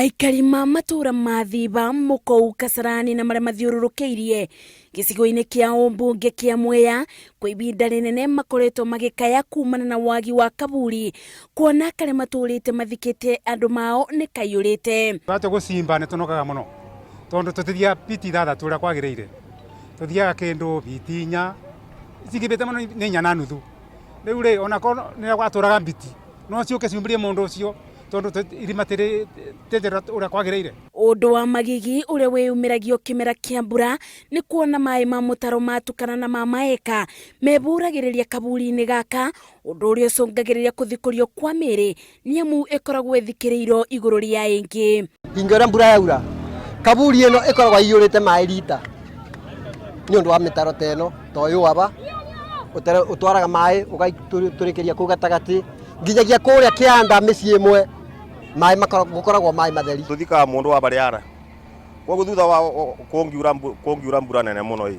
Aikari ma matũũra ma Thiba, Mũkou, Kasarani na marĩa mathiũrũrũkĩirie gĩcigo-inĩ kĩa ũmbunge kĩa Mwea kwa ibinda rĩnene makoretwo magĩkaya kumana na wagi wa kaburi kuona karĩa matũũrĩte mathikĩte andũ mao nĩ kaiyũrĩte. Twatua gũcimba nĩ tũnogaga mũno tondũ tũtithiaga biti ithathatũ ũrĩa kwagĩrĩire, tũthiaga kĩndũ biti inya, cingĩhĩte mũno nĩ inya na nuthu. Rĩu rĩ onakorwo nĩ gwatũraga mbiti no ciũke ciumĩrie mũndũ ũcio tondũ irima tirĩenjetwo ũrĩa kwagĩrĩire. Ũndũ wa magigi ũrĩa wĩyumĩragio kĩmera kĩa mbura nĩ kuona maĩ ma mũtaro matukana na ma maeka mebũragĩrĩria kaburi-inĩ gaka, ũndũ ũrĩa ũcũngagĩrĩria kũthikũrio kwa mĩĩrĩ nĩamu ĩkoragwo ĩthikĩrĩirwo igũrũ rĩa ĩngĩ. Hingo ĩrĩa mbura yaura, kaburi ĩno ĩkoragwo ĩiyũrĩte maĩ rita nĩ ũndũ wa mĩtaro ta ĩno, ta ũyũ aba ũtwaraga maĩ ũgatũrĩkĩria kũu gatagatĩ nginyagia kũrĩa kĩanda mĩciĩ ĩmwe maĩ gũkoragwo maĩ matheri. Tũthikaga mũndũ wa barĩ ara koguo thutha wa kũngiura mbura nene mũno ĩ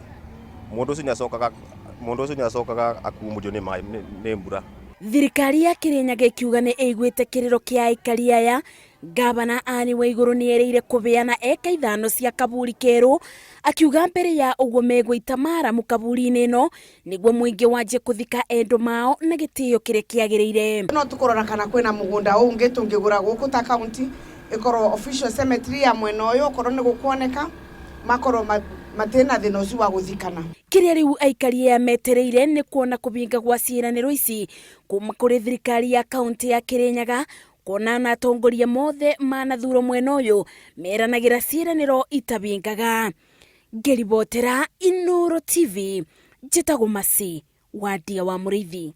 mũndũ ũcio nĩacokaga mũndũ ũcio nĩacokaga akumũrio nĩ maĩ nĩ mbura. Thirikari ya Kirinyaga ĩkiuga nĩ ĩiguĩte kĩrĩro kĩa aikari aya. Ngavana Anne Waigũrũ nĩ erĩire kũbeana eka ithano cia kaburi kerũ, akiuga mbere ya ũguo megũita maramu kaburi-inĩ ĩno nĩguo mũingĩ wanjie kũthika endwa mao na gĩtĩo kĩrĩa kĩagĩrĩire. No tũkũrora kana kwĩna mũgũnda ũngĩ tũngĩgũra gũkũ ta county ĩkorwo official cemetery ya mwena ũyũ okorwo nĩ gũkuoneka makorwo matirĩ na thĩna ũcio wa gũthikana. Kĩrĩa rĩu aikari aya metereire nĩ kuona kũbinga gwa ciĩranĩro ici kuma kũrĩ thirikari ya kaunti ya Kirinyaga, kuona na atongoria mothe manathurwo mwena ũyũ meranagĩra ciĩranĩro itabingaga. Ngĩribotera Inooro TV, njĩtagwo Mercy Wandia wa Mũrĩithi.